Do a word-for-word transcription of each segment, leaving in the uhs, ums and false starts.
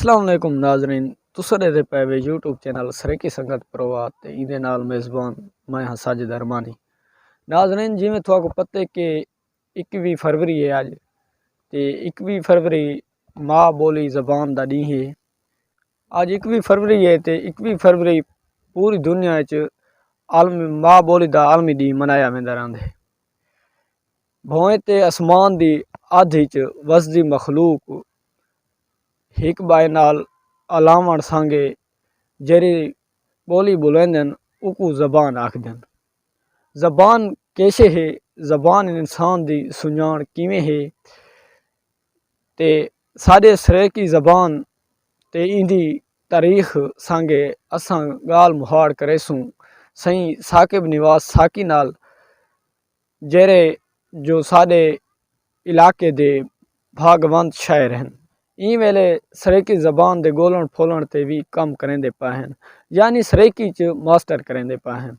السلام علیکم ناظرین، تساں ݙیہدے پئے وے یوٹیوب چینل سرائیکی سنگت پروا تے ایندے نال میزبان میں ہاں ساجد ارمانی۔ ناظرین، جیویں تہاکوں پتہ ہے کہ اکوی فروری ہے اڄ، تے اکوی فروری ماء ٻولی زبان دا ݙینہہ ہے۔ اڄ اکوی فروری ہے تے اکوی فروری پوری دنیا اچ عالمی ماء ٻولی دا عالمی ݙینہہ منایا ویندا رہندے۔ بھوئیں تے اسمان دی ادھ اچ وسدی مخلوق ہک ٻئے نال الاوݨ سانگے جیڑھی ٻولی ٻولیندن، اوکوں زبان آکھدن۔ زبان کیشے ہے؟ زبان انسان دی سنڄاݨ کیویں ہے؟ تے ساݙے سرائیکی زبان تے ایندی تاریخ سانگے اساں ڳالھ مہاڑ کریسوں سئیں ثاقب نواز ساقی نال، جیڑھے جو ساݙے علاقے دے بھاڳونت شاعر ہن۔ ایں ویلے سرائیکی زبان دے ڳولݨ پھولݨ تے وی کم کریندے پئے ہن، یعنی سرائیکی چ ماسٹر کریندے پئے ہن۔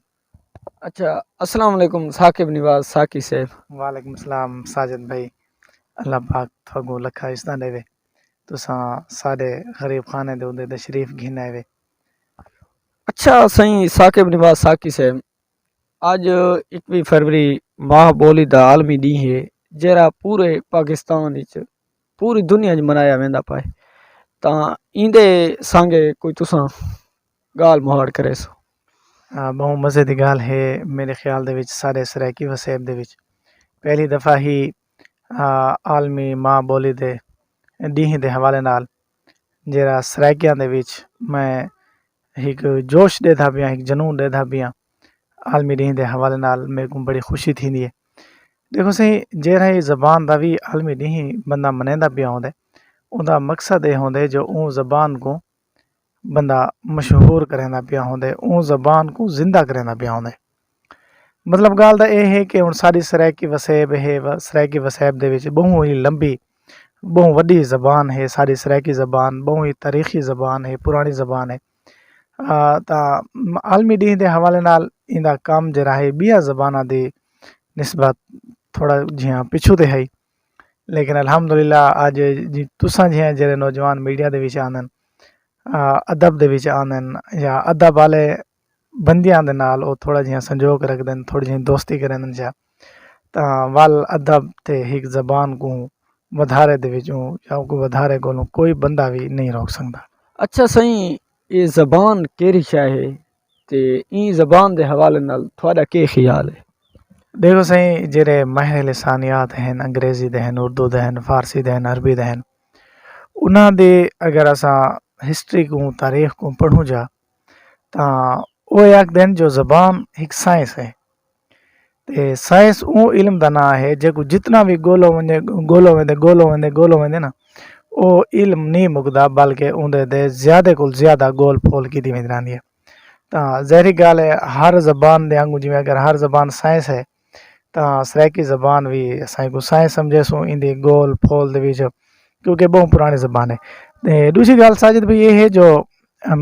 اچھا، السلام علیکم ثاقب نواز ساقی صاحب۔ وعلیکم السلام ساجد بھائی، اللہ پاک تہاکوں لکھاں عزتاں ݙیوے، تساں ساݙے غریب خانے دے اتے تشریف گھن آئے وے۔ اچھا سئیں ثاقب نواز ساقی صاحب، اڄ اکوی فروری ماء ٻولی دا عالمی ݙینہہ ہے، جیڑھا پورے پاکستان وچ، پوری دنیا وچ منایا ویندا پئے، تاں ایندے سانگے کوئی تساں ڳالھ مہاڑ کریسو۔ آ، ٻہوں مزے دی ڳالھ ہے۔ میݙے خیال دے وچ ساݙے سرائیکی وسیب دے وچ پہلی دفعہ ہی، آ، عالمی ماء ٻولی دے ݙینہہ دے حوالے نال جیڑھا سرائیکیاں دے وچ میں ہک جوش ݙیہدا پیاں، ہک جنون ݙیہدا پیاں، عالمی ݙینہہ دے حوالے نال میکوں بڑی خوشی تھیندی ہے۔ ݙیکھو سئیں، جیڑھا اے زبان دا وی عالمی ݙینہہ بندہ منیندا پیا ہوندے، اوندا مقصد اے ہوندے جو اوں زبان کوں بندہ مشہور کریندا پیا ہوندے، اوں زبان کوں زندہ کریندا پیا ہوندے۔ مطلب ڳالھ دا اے ہے کہ ہݨ ساݙی سرائیکی وسیب ہے، و-، سرائیکی وسیب دے وچ ٻہوں ہی لمبی، ٻہوں وݙی زبان ہے ساݙی سرائیکی زبان، ٻہوں ہی تاریخی زبان ہے، پراݨی زبان ہے۔ آ، تاں عالمی ݙینہہ دے حوالے نال ایندا کم جیڑھا ہے ٻیاں زباناں دی نسبت تھوڑا جیہاں پچھوں تے ہئی، لیکن الحمدللہ اڄ جی تساں جیہاں جیڑھے نوجوان میڈیا دے وچ آندن، آ، ادب دے وچ آندن یا ادب والے بندیاں دے نال او تھوڑا جیہاں سنجوگ رکھدن، تھوڑی جیہاں دوستی کریندن، یا تاں ول ادب تے ہک زبان کوں ودھارے دے وچوں یا کوں ودھارے کولوں کوئی بندہ وی نہیں روک سڳدا۔ اچھا سئیں، اے زبان کیڑھی شے ہے تے ایں زبان دے حوالے نال تہاݙا کیا خیال ہے؟ ݙیکھو سئیں، جیڑھے ماہر لسانیات ہن، انگریزی دے ہن، اردو دے ہن، فارسی دے ہن، عربی دے ہن، انہاں دی اگر اساں ہسٹری کوں، تاریخ کوں پڑھوں جا، تاں او آکھدن جو زبان ہک سائنس ہے۔ تے سائنس اوں علم دا ناں ہے جیکوں جتنا وی ڳولو ونڄے، ڳولو ویندے، ڳولو ویندے، ڳولو ویندے نا، او علم نہیں مکدا، بلکہ اوندے تے زیادہ کول زیادہ ڳول پھول کیتی ویندی رہندی ہے۔ تاں ظاہری ڳالھ ہے، ہر زبان دے آنگوں، جیویں اگر ہر زبان سائنس ہے، تاں سرائیکی زبان وی اساں کوں سائنس سمجھیسوں، ایندی ڳول پھول دے وچ، کیونکہ ٻہوں پراݨی زبان ہے۔ تے ݙوجھی ڳالھ ساجد بھائی اے ہے جو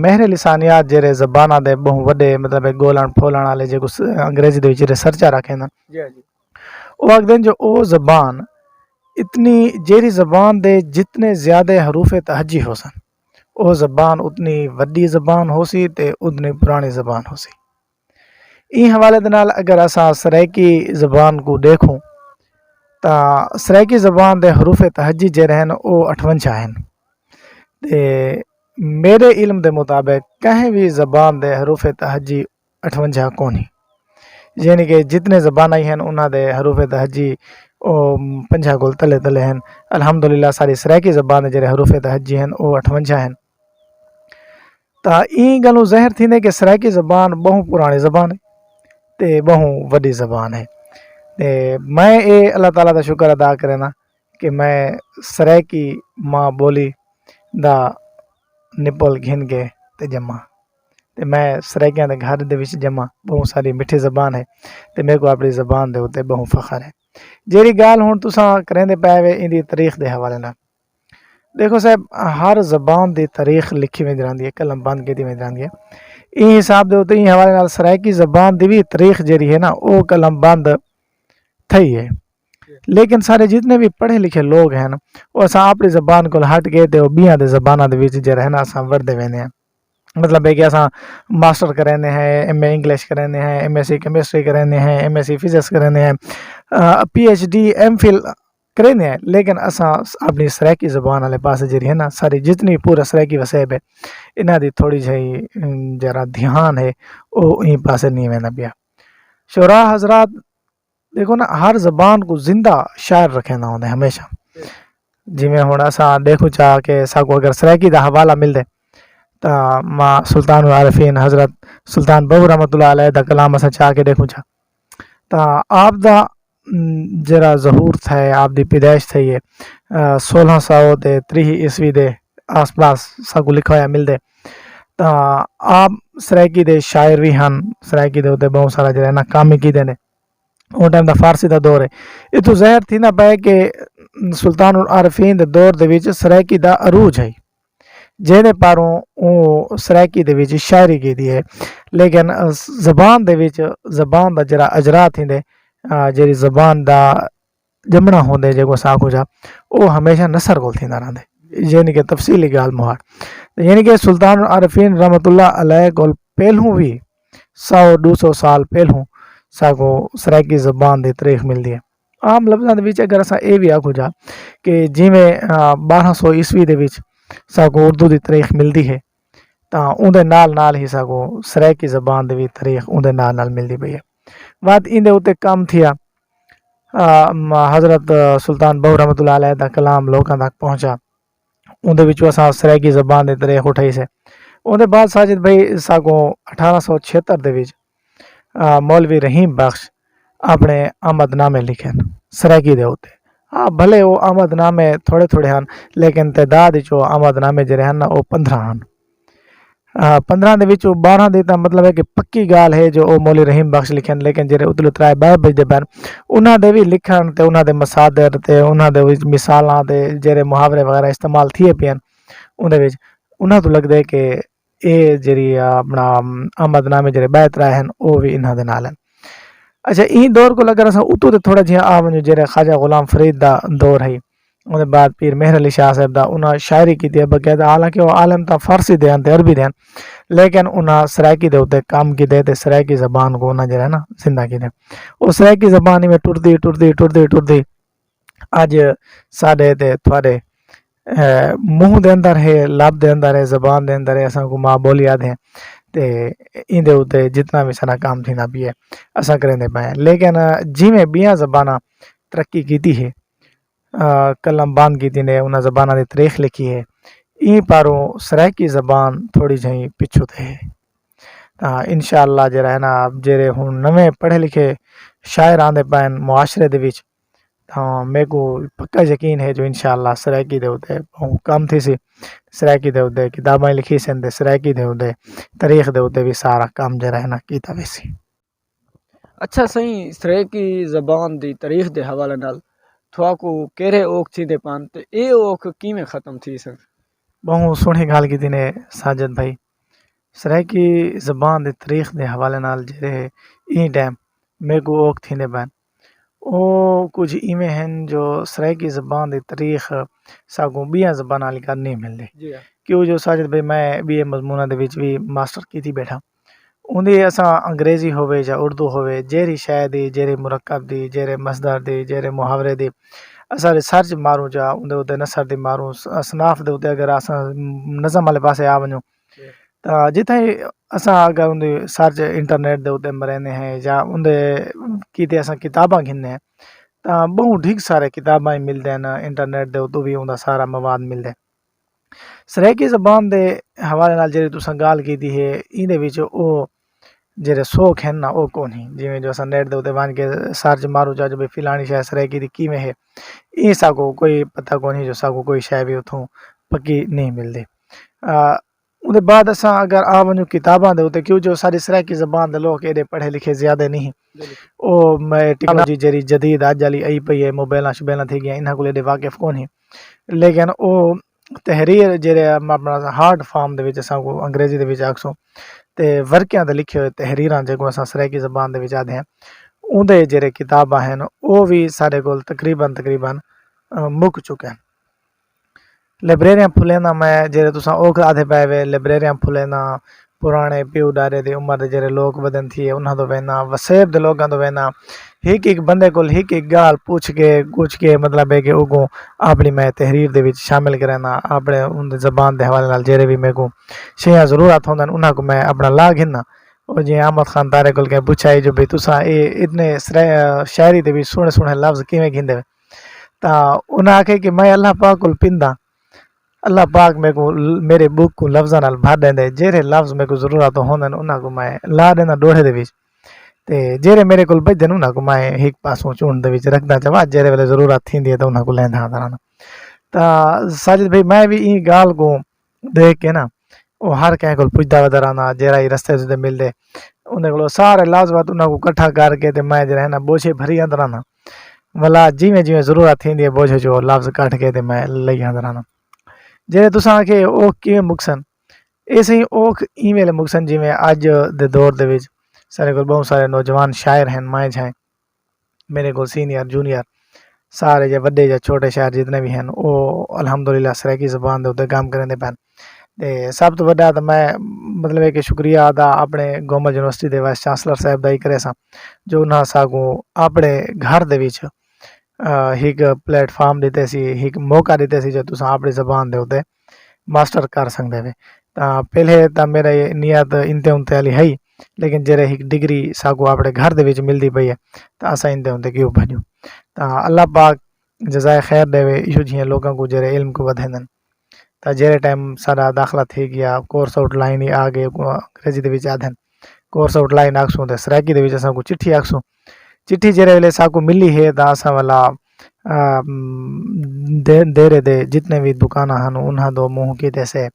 ماہر لسانیات جیڑھے زباناں دے ٻہوں وݙے، مطلب، ڳولݨ پھولݨ والے، جیکوں س-، انگریزی دے وچ ریسرچر آکھیندن، جی، جی۔ او آکھدن جو او زبان اتنی، جیڑھی زبان دے جتنے زیادہ حروف تہجی ہوسن، او زبان اتنی وݙی زبان ہوسی تے اتنی پراݨی زبان ہوسی۔ ایں حوالے دے نال اگر اساں سرائیکی زبان کوں ݙیکھوں تاں سرائیکی زبان دے حروف تہجی جیڑھے ہن او اٹھونجھا ہن۔ تے میݙے علم دے مطابق کہیں وی زبان دے حروف تہجی اٹھونجھا کونی، یعنی کہ جتنے زباناں ہن انہاں دے حروف تہجی او پنجھاں کول تلے تلے ہن۔ الحمدللہ ساݙی سرائیکی زبان دے جیڑھے حروف تہجی ہن او اٹھونجھا ہن۔ تاں ایں ڳالھوں ظاہر تھیندے کہ سرائیکی زبان ٻہوں پراݨی زبان ہے تے ٻہوں وݙی زبان ہے۔ تے میں اے اللہ تعالیٰ دا شکر ادا کرینداں کہ میں سرائیکی ماء ٻولی دا نپل گھن کے تے ڄماں۔ تے میں سرائیکیاں دے گھر دے وچ ڄماں، ٻہوں ساݙی مٹھی زبان ہے تے میکوں اپݨی زبان دے اتے ٻہوں فخر ہے۔ جیڑھی ڳالھ ہݨ تساں کریندے پئے وے ایندی تاریخ دے حوالے نال، ݙیکھو صاحب، ہر زبان دی تاریخ لکھی ویندی رہندی ہے، قلم بند کیتی ویندی رہندی ہے۔ ایں حساب دے اتے ایں حوالے نال سرائیکی زبان دی وی تاریخ جیڑھی ہے نا، او قلم بند تھئی ہے۔ لیکن سارے جتنے بھی پڑھے لکھے لوگ ہیں، وہ اساں اپنی زبان کو ہٹ کے تے وہ بیاں دے زباناں دے وچ جڑا ہے نا، اساں وڑدے ویندے ہیں۔ مطلب ہے کہ اساں ماسٹر کریندے ہیں، ایم اے انگلش کریندے ہیں، ایم ایس سی کیمسٹری کریندے ہیں، ایم ایس سی فزکس کریندے ہیں، P H D, M phil کریندے ہیں، لیکن اساں اپنی سرائیکی زبان والے پاسے جڑی ہے نا، ساری جتنی پورا سرائیکی وسیب ہے، انہاں دی تھوڑی جہی، ام، جرا دھیان ہے، او ایں پاسے نہیں ویندا پیا۔ شعراء حضرات، دیکھو نا، ہر زبان کو زندہ شاعر رکھیندا ہوندا ہے ہمیشہ۔ جویں ہن اساں ݙیکھوں چا کہ ساکوں اگر سرائیکی دا حوالہ ملدے، تاں ماں سلطان العارفین حضرت سلطان بہو رحمۃ اللہ علیہ دا کلام اساں چا کے ݙیکھوں چا، تاں آپ دا، م، جڑا ظہور تھئے، آپ دی پیدائش تھئی ہے، آ، سولہ سو تے تریہہ عیسوی دے آس پاس ساکوں لکھا ہویا ملدے۔ تاں آپ سرائیکی دے شاعر وی ہن، سرائیکی دے اتے بہت سارا جڑا ہے نا کام ہی کیتے نے۔ اوں ٹائم دا فارسی دا دور ہے۔ اتھوں ظاہر تھیندا پئے کہ سلطان العارفین دے دور دے وچ سرائیکی دا عروج ہے، جیندے پاروں اوں سرائیکی دے وچ شاعری کیتی ہے۔ لیکن زبان دے وچ، زبان دا جڑا اجرا تھیندے، آ، جڑی زبان دا ڄمݨا ہوندے، جیکوں اساں آکھوں چا، او ہمیشہ نثر کول تھیندا رہندے، یعنی کہ تفصیلی ڳالھ مہاڑ۔ یعنی کہ سلطان العارفین رحمۃ اللہ علیہ کول پہلوں وی سو ݙو سو سال پہلوں ساکوں سرائیکی زبان دی تاریخ ملدی ہے۔ عام لفظاں دے وچ اگر اساں اے وی آکھوں چا کہ جیویں، آ، بارہ سو عیسوی دے وچ ساکوں اردو دی تاریخ ملدی ہے، تاں اوندے نال نال ہی ساکوں سرائیکی زبان دی وی تاریخ اوندے نال نال ملدی پئی ہے۔ وت ایندے اتے کم تھیا، آ، م-، حضرت سلطان بہو رحمۃ اللہ علیہ دا کلام لوکاں تک پہنچا۔ اوندے وچوں اساں سرائیکی زبان دی تاریخ اٹھائی سے۔ اوندے بعد ساجد بھائی ساکوں اٹھارہ سو چھہتر دے وچ، آ، مولوی رحیم بخش اپݨے آمد نامے لکھن سرائیکی دے اتے۔ ہاں، بھلے او آمد نامے تھوڑے تھوڑے ہن، لیکن تعداد وچ او آمد نامے جڑے ہن نا، او پندرہ ہن۔ آ، پندرہ دے وچوں بارہ دی تاں مطلب ہے کہ پکی ڳالھ ہے جو او مولوی رحیم بخش لکھن، لیکن جڑے اتلے ترائے بئے بچدے پئن، انہاں دے وی لکھݨ تے انہاں دے مصادر تے انہاں دے وچ مثالاں تے جڑے محاورے وغیرہ استعمال تھیے پئن، اوندے وچ انہاں توں لڳدے کہ اے جڑی، آ، اپݨا، آمد نامے جڑے ٻئے ترائے ہن، او وی انہاں دے نال ہن۔ اچھا، ایں دور کول اگر اساں اتوں تے تھوڑا جیہاں آ ونڄوں، جیڑھے خواجہ غلام فرید دا دور ہئی، اوندے بعد پیر مہر علی شاہ صاحب دا، انہاں شاعری کیتی ہے باقاعدہ، حالانکہ او عالم تاں فارسی دے ہن تے عربی دے ہن، لیکن انہاں سرائیکی دے اتے کم کیتے تے سرائیکی زبان کوں انہاں جیڑھا ہے نا زندہ کیتے۔ او سرائیکی زبان ایویں ٹردی، ٹردی، ٹردی، ٹردی اڄ ساݙے تے تہاݙے، اے، منہ دے اندر ہے، لب دے اندر ہے، زبان دے اندر ہے، اساں کوں ماء ٻولی آہدے ہیں۔ تے ایندے اتے جتنا وی سارا کم تھیندا پیا ہے، اساں کریندے پئے ہیں۔ لیکن جیویں ٻیاں زباناں ترقی کیتی ہے، آ، قلم بند کیتی نے، انہاں زباناں دی تاریخ لکھی ہے، ایں پاروں سرائیکی زبان تھوڑی جہیں پچھوں تے ہے۔ تاں انشاءاللہ جیڑھا ہے نا، جیڑھے ہݨ نویں پڑھے لکھے شاعر آندے پئن معاشرے دے وچ، تاں میکوں پکا یقین ہے جو انشاءاللہ سرائیکی دے اتے ٻہوں کم تھیسی، سرائیکی دے اتے کتاباں لکھیسن تے سرائیکی دے اتے تاریخ دے اتے وی سارا کم جیڑھا ہے نا کیتا ویسی۔ اچھا سئیں، سرائیکی زبان دی تاریخ دے حوالے نال تہاکوں کیڑھے اوکھ تھیندے پن تے اے اوکھ کیویں ختم تھیسن؟ ٻہوں سوہݨی ڳالھ کیتی نے ساجد بھائی۔ سرائیکی زبان دی تاریخ دے حوالے نال جیڑھے ایں ٹائم میکوں اوکھ تھیندے پن، او کجھ ایویں ہن جو سرائیکی زبان دی تاریخ ساکوں ٻیاں زباناں آلی کر نہیں ملدی۔ جی ہاں۔ کیوں جو ساجد بھائی، میں ٻئے مضموناں دے وچ وی ماسٹر کیتی ٻیٹھاں۔ اوندی اساں انگریزی ہووے یا اردو ہووے، جیڑھی شے دی، جیڑھے مرکب دی، جیڑھے مصدر دی، جیڑھے محاورے دی، اساں ریسرچ ماروں چا، اوندے اتے نثر دی ماروں، اصناف دے اتے اگر اساں نظم والے پاسے آ ونڄوں، تاں جتھاں ہی اساں اگر اوندی سرچ انٹرنیٹ دے اتے مریندے ہیں یا اوندے کیتے اساں کتاباں گھننے ہیں، تاں ٻہوں ڈھڳ سارے کتاباں ہی ملدے ہیں، انٹرنیٹ دے اتوں وی اوندا سارا مواد ملدے۔ سرائیکی زبان دے حوالے نال جیڑھی تساں ڳالھ کیتی ہے، ایندے وچ او جیڑھے سوکھ ہن نا، او کونی۔ جیویں جو اساں نیٹ دے اتے ونڄ کے سرچ ماروں چا جو بھئی فلانی شے سرائیکی دی کیویں ہے، ایں ساکوں کوئی پتہ کونی جو ساکوں کوئی شے وی اتھوں پکی نہیں ملدی۔ آ، اوندے بعد اساں اگر آ ونڄوں کتاباں دے اتے، کیوں جو ساݙی سرائیکی زبان دے لوک ایݙے پڑھے لکھے زیادہ نہیں۔ بالکل۔ او میں ٹیکنالوجی جیڑھی جدید اڄ آلی آئی پئی ہے، موبائلاں شوبائلاں تھی ڳیاں، انہاں کوں ایݙے واقف کونی۔ لیکن او تحریر جیڑھے ہم اپݨا ہارڈ فارم دے وچ اساں کوں انگریزی دے وچ آکھسوں، تے ورقیاں تے لکھے ہوئے تحریراں جیکوں اساں سرائیکی زبان دے وچ آہدے ہیں، اوندے جیرے کتاباں ہن، او وی ساڈے کول تقریباً تقریباً مک چکے ہن۔ لائبریریاں پھلینداں میں، جیرے تساں اوکھ آدھے پئے وے، لائبریریاں پھلینداں، پرانے پیو ڈاڈے دی عمر دے جیرے لوک ودن تھیے، انہاں توں وینداں، وسیب دے لوکاں توں وینداں۔ ہک ہک بندے کول ہک ہک گالھ پچھ کے گچھ کے، مطلب ہے کہ اوکوں اپنی میں تحریر دے وچ شامل کرینداں، اپنے اوندے زبان دے حوالے نال جیرے وی میکوں شیاں ضرورت ہوندن، انہاں کوں میں اپنا لا گھننا۔ او جیں احمد خان تارے کول کہیں پچھا ہی جو بھئی تساں اے اتنے شاعری دے وچ سوہنے سوہنے لفظ کیویں گھندے وے؟ تاں انہاں آکھے کہ میں اللہ پاک کول پنداں، اللہ پاک میکوں میرے بک کوں لفظاں نال بھر ڈیندے، جیرے لفظ میکوں ضرورت ہوندن انہاں کوں میں لا ڈینداں ڈوہڑے دے وچ، تے جیرے میرے کول بچدن انہاں کوں میں ہک پاسوں چونڈ دے وچ رکھداں چاواں، جیرے ویلے ضرورت تھیندی ہے تاں انہاں کوں لیندا آندا رہنداں۔ تاں ساجد بھائی میں وی ایں گالھ کوں دیکھ کے نا، او ہر کہیں کول پچھدا ودا رہندا، جیرھا ہی رستے تے ملدے، اوندے کولوں سارے لازمات انہاں کوں کٹھا کر کے تے میں جیرھا ہے نا بوجھے بھری آندا رہندا۔ ولا جیویں جیویں ضرورت تھیندی ہے بوجھے چوں لفظ کڈھ کے تے میں لئی آندا رہندا۔ جیرھے تساں آکھے اوکھ کیویں مکسن، اے سئیں اوکھ ایں ویلے مکسن جیویں اج دے دور دے وچ ساڈے کول بہوں سارے نوجوان شاعر ہن، مائیں جھائیں۔ میرے کول سینئر، جونیئر، سارے جے وڈے یا چھوٹے شاعر جتنے وی ہن، او الحمدللہ سرائیکی زبان دے اتے کم کریندے پئن۔ تے سب توں وڈا تاں میں، مطلب ہے کہ شکریہ ادا اپنے گومل یونیورسٹی دے وائس چانسلر صاحب دا ہی کریساں، جو انہاں ساکوں اپنے گھر دے وچ، آ، ہک پلیٹ فارم ݙتے سی، ہک موقع ݙتے سی جو تساں اپنی زبان دے اتے ماسٹر کر سڳدے وے۔ تاں پہلے تاں میرے نیت انتے انتے آلی ہئی، لیکن جیرھے ہک ڈگری ساکوں اپنے گھر دے وچ ملدی پئی ہے، تاں اساں انتے انتے کیوں بھڄوں؟ تاں اللہ پاک جزائے خیر ݙیوے ایہو جیہاں لوکاں کوں جیرھے علم کوں ودھیندن۔ تاں جیرھے ٹائم ساݙا داخلہ تھی ڳیا، کورس آؤٹ لائن ہی آ ڳئے، انگریزی دے وچ آہدن، کورس آؤٹ لائن آکھسوں تے سرائیکی دے وچ اساں کوں چٹھی آکھسوں۔ چٹھی جیرھے ویلے ساکوں ملی ہے تاں اساں ولا، آ، م، دے-، دیرے دے جتنے وی دکاناں ہن انہاں دو منہ کیتے سے،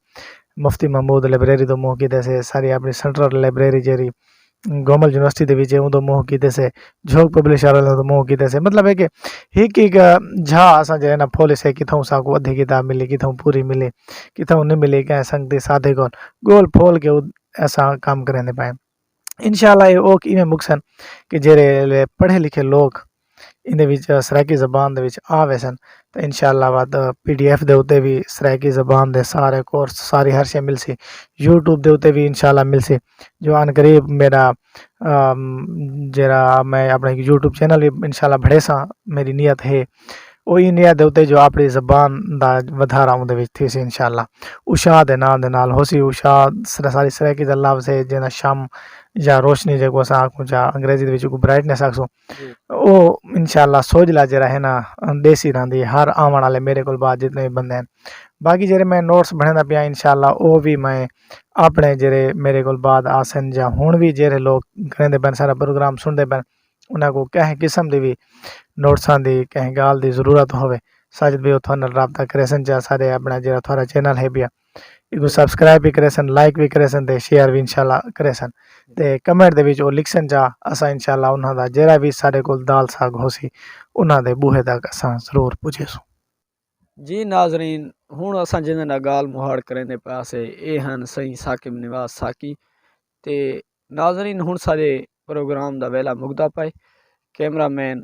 مفتی محمود لائبریری دو منہ کیتے سے، ساری اپنی سینٹرل لائبریری جیرھی گومل یونیورسٹی دے وچ ہے، اوندو منہ کیتے سے، جھوک پبلشر والے دو منہ کیتے سے۔ مطلب ہے کہ ہک ہک جھا اساں جیرھے نا پھولے سے، کتھوں ساکوں ادھی کتاب ملی، کتھوں پوری ملی، کتھوں نہیں ملی، کہیں سنگتی ساتھی کول گول پھول کے او-، اساں کم کریندے پئے۔ انشاءاللہ اے اوکھ ایویں مکسن کہ جیرھے پڑھے لکھے لوک ایندے وچ سرائیکی زبان دے وچ آ ویسن، تاں انشاءاللہ بعد پی ڈی ایف دے اتے وی سرائیکی زبان دے سارے کورس، ساری ہر شے ملسی۔ یوٹیوب دے اتے وی انشاءاللہ ملسی۔ جو عن قریب میرا، آم، جیرھا میں اپنا یوٹیوب چینل وی انشاءاللہ بھڑیساں، میری نیت ہے۔ او ایں نیت دے اتے جو اپݨی زبان دا ودھارا اوندے وچ تھیسی انشاءاللہ۔ اوشا دے نال دے نال ہوسی، اوشا سر-، ساری سرائیکی دا لفظ ہے، جیندا شم یا روشنی جیکوں اساں آکھوں چا انگریزی دے وچ اوکوں برائٹنس آکھسوں۔ جی۔ او انشاءاللہ سوجھلا جیرھا ہے نا، ݙیسی رہندی ہر آوݨ والے میرے کول بعد جتنے وی بندے ہن۔ باقی جیرھے میں نوٹس بݨیندا پیاں انشاءاللہ او وی میں اپݨے جیرھے میرے کول بعد آسن یا ہݨ وی جیرھے لوک کریندے پئن، سارا پروگرام سݨدے پئن، انہاں کوں کہیں قسم دی وی نوٹساں دی، کہیں ڳالھ دی ضرورت ہووے، ساجد بھئی اتھاں نال رابطہ کریسن چا، ساݙے اپݨا جیڑھا تھوڑا چینل ہے پیا، ایکوں سبسکرائب وی کریسن، لائک وی کریسن تے شیئر وی انشاءاللہ کریسن۔ تے کمنٹ دے وچ او لکھسن چا، اساں انشاءاللہ انہاں دا جیڑھا وی ساݙے کول دال ساڳ ہوسی، انہاں دے ٻوہے تک اساں ضرور پڄیسوں۔ جی ناظرین، ہݨ اساں جیندے نال ڳالھ مہاڑ کریندے پئے ہاسے، اے ہن سئیں ثاقب نواز ساقی۔ تے ناظرین، ہݨ ساݙے پروگرام دا ویلا مکدا پئے۔ کیمرہ مین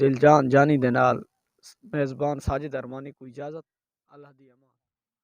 دلجان جانی دے نال میزبان ساجد ارمانی کوں اجازت۔ اللہ دی امان۔